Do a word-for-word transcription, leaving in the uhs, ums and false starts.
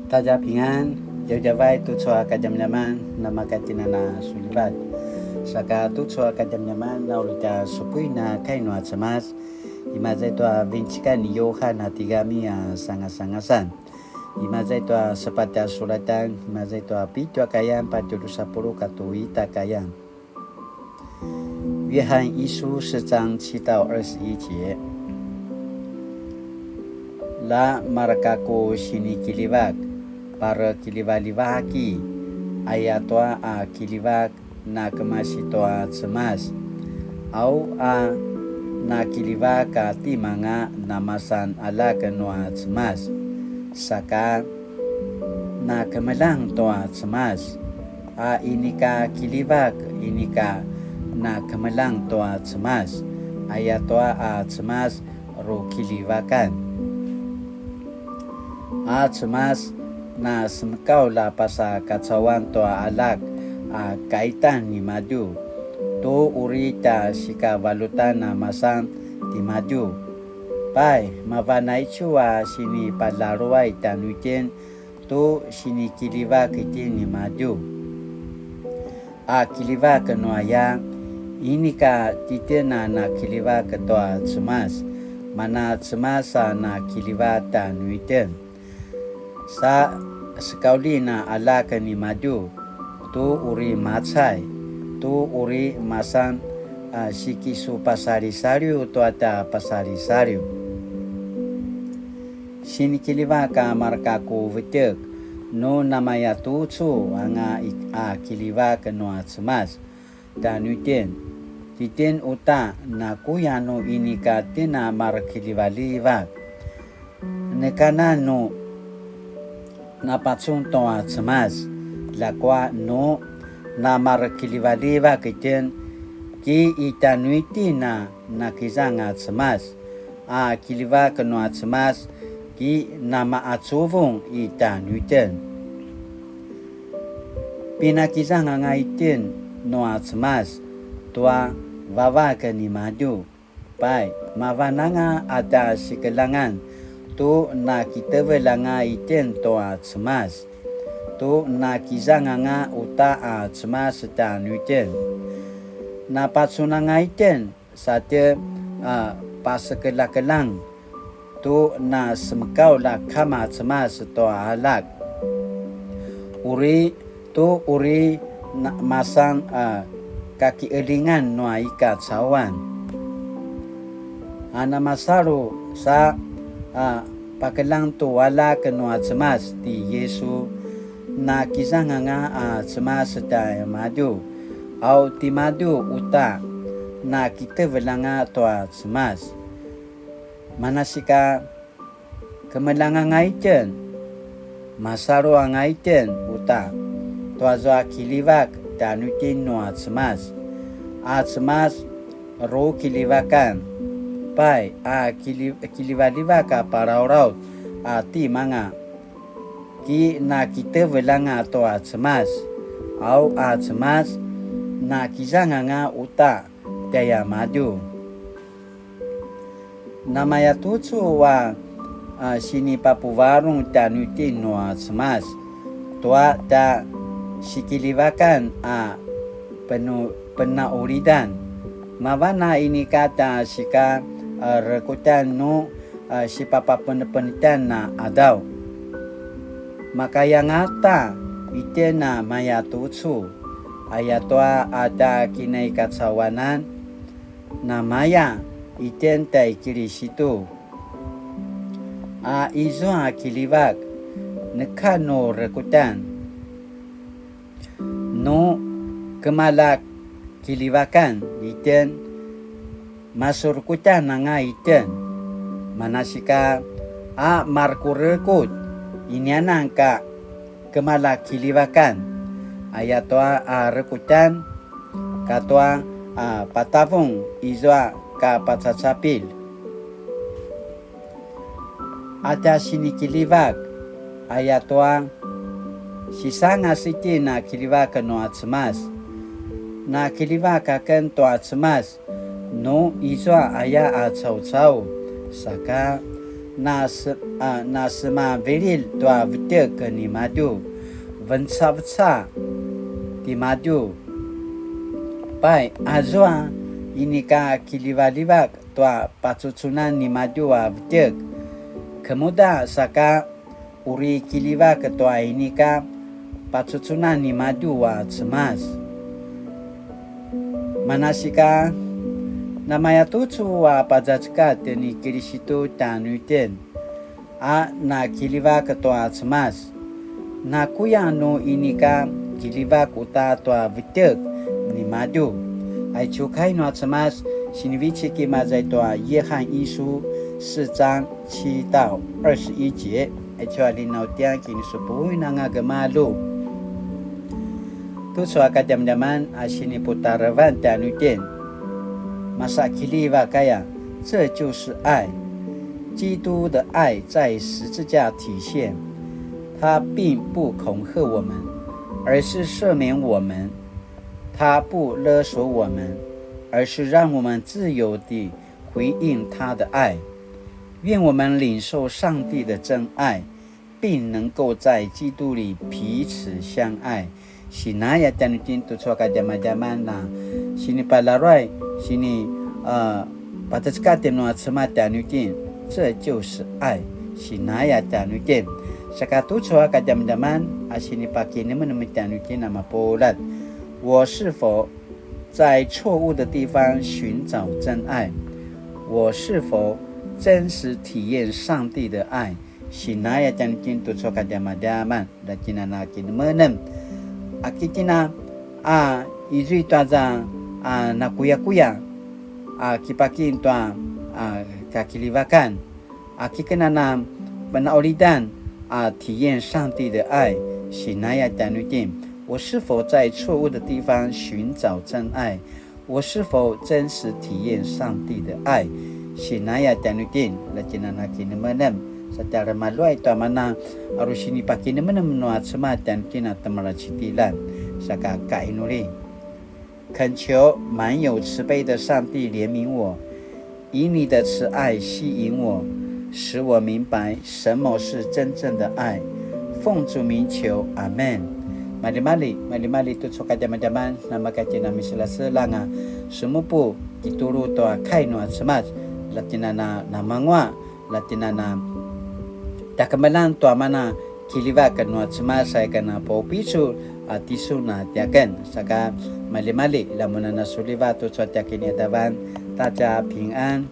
大家平安, djavadjavay tucu a kadjamadjaman, namakatjinana sulivat. Saka tucu a kadjamadjaman, na uri tja supuin a kai nua Cemas, imaza i tua vincikan ni Yuhan a tigami a sangasangasan. Imaza i tua sepatj a sulatan, imaza i tua pitju a kayan, patje drusa puluq katua ita a kayan. 约翰一书四章七到二十一节。 La mareka ku sinikiljivak, parekiljivaljivaki, ayatua a kiljivak na kemasi tua Cemas. Au a na kiljivak a timanga na masan aljak nua Cemas, saka na kemeljang tua Cemas. A inika kiljivak, inika na kemeljang tua Cemas, ayatua a Cemas rukiljivakan. A Cemas na semekaulj a pasa kacauan tua aljak a kaitan nimadju, tu uri tja sikavaljutan a masan timadju. Pai, mavan aicu a sinipaljaruai tjanuitjen tu sinikiljivak itjen nimadju. A kiljivak nuaya, inika titjen a na kiljivak tua Cemas, mana Cemas a na kiljivak tjanuitjen. Sa sekaulji na aljak nimadju, tu uri macay, tu uri masan a sikisupasalisaliw tua tja pasalisaliw. Sinikiljivak a mareka ku vetjek, nu namaya tucu anga i-, a kiljivak nua Cemas tjanuitjen. Titjen uta, nakuya nu inika tjen a marekiljivaljivak. Neka na nu napacun tua Cemas, ljakua nu namarekiljivaljivak itjen, ki i tjanuitjen a nakizang a Cemas, a kiljivak nua Cemas, ki namaqacuvung i tjanuitjen. Pinakizang anga itjen nua Cemas tua vavak nimadju. Pai, mavan anga a tja sikeljangan, tu nakitevelj anga itjen tua Cemas, tu nakizang anga uta a Cemas tjanuitjen. Napacun anga itjen, sa tje, a, pasekeljakeljang, tu na semekaulj a Kama Cemas tua aljak. Uri, tu uri na masan a kakiqeljingan nua i kacauan. A namasalu sa a pakeljang tu aljak nua Cemas ti Yisu, nakizang anga a Cemas tjaimadju, au timadju uta nakitevelj anga tua Cemas. Manasika kemeljang anga itjen, masalu anga itjen uta, tuazua kiljivak tjanuitjen nua Cemas. A Cemas rukiljivakan, pai a kilji-, kiljivaljivak a palalaut a timanga, ki nakitevelj anga tua Cemas, au a Cemas nakizang anga uta tjaimadju. Namaya tucu a, a, sinipapuvarung tjanuitjen nua Cemas tua tja sikiljivakan a penu-, penaqulidan. Mavan a inika tja sika, a, rekutjan nu, a, sipapapenepenetjan a qadaw. Makaya angata itjen a maya tucu, ayatua a tja kinaikacauanan, namaya itjen tjai Kilisitu. A izua kiljivak, neka nu rekutjan. Nu kemalja kiljivakan itjen, masurkutjan anga itjen. Manasika a markurekutj, inianan ka kemalja kiljivakan, ayatua a rekutjan, katua a patavung izua ka pacacapilj. A tja sinikiljivak, ayatua sisangas itjen a kiljivak nua Cemas. Na kiljivak aken tua Cemas, nu izua aya a caucau, saka nase-, a, nasemavililj tua vetjek nimadju, vencaveca timadju. Pai, azua inika kiljivaljivak tua pacucunan nimadju a vetjek. Kemuda saka uri kilivak tua inika pacucunan nimadju a Cemas. Manasika, namayatucu a pazazekatj ni Kilisitu tjanuitjen, a nakilivak tua Cemas. Nakuya nu inika kilivak uta tua vetjek nimadju. Aicu kai nua Cemas, sinivecik i maza i tua 約翰一書四章七到二十一節. Aicu a linautian kinisupuin anga gemalu. Tucu a kadjamadjaman a siniputarevan tjanuitjen. Masa kilivak aya, 这就是爱。基督的爱在十字架体现，他并不恐吓我们，而是赦免我们。他不勒索我们，而是让我们自由地回应他的爱。愿我们领受上帝的真爱，并能够在基督里彼此相爱。Sinaya tjanuitjen tucu a kadjamadjaman a sinipalaruay, sini, a, patecekatj nua Cemas tjanuitjen, 这就是爱。Sinaya tjanuitjen. Saka tucu a kadjamadjaman a sinipakinemenem tjanuitjen a mapuljat. 我是否在错误的地方寻找真爱？我是否真实体验上帝的爱？Sinaya tjanuitjen tucu a kadjamadjaman, la tjinana kinemenem. A ki tjina, a, izui tua za, a, nakuyakuya, a, kipakim tua, a, kakilivakan. A ki kenana penaulidan, a, 体验上帝的爱, sinaya tjanuitjen. 我是否在错误的地方寻找真爱？我是否真实体验上帝的爱？Sinaya tjanuitjen, la tjinana kinemenem. Sa tja remaluay tua mana, aru sinipakinemenem nua Cemas tjanuitjen a temala citilan. Saka kainuli. 恳求满有慈悲的上帝怜悯我，以你的慈爱吸引我，使我明白什么是真正的爱。奉主名求，阿们。Malimali, malimali tucu a kadjamadjaman, namakatjina miselaselanga, semupu kitulu tua kai nua Cemas, la tjinana namangua, la tjinana tjakemeljang tua mana kilivak nua Cemas a ika na paupicul a tisun a tiaken. Saka malimali, la mun a na suliva tucu a tiaken i adavan, 大家平安.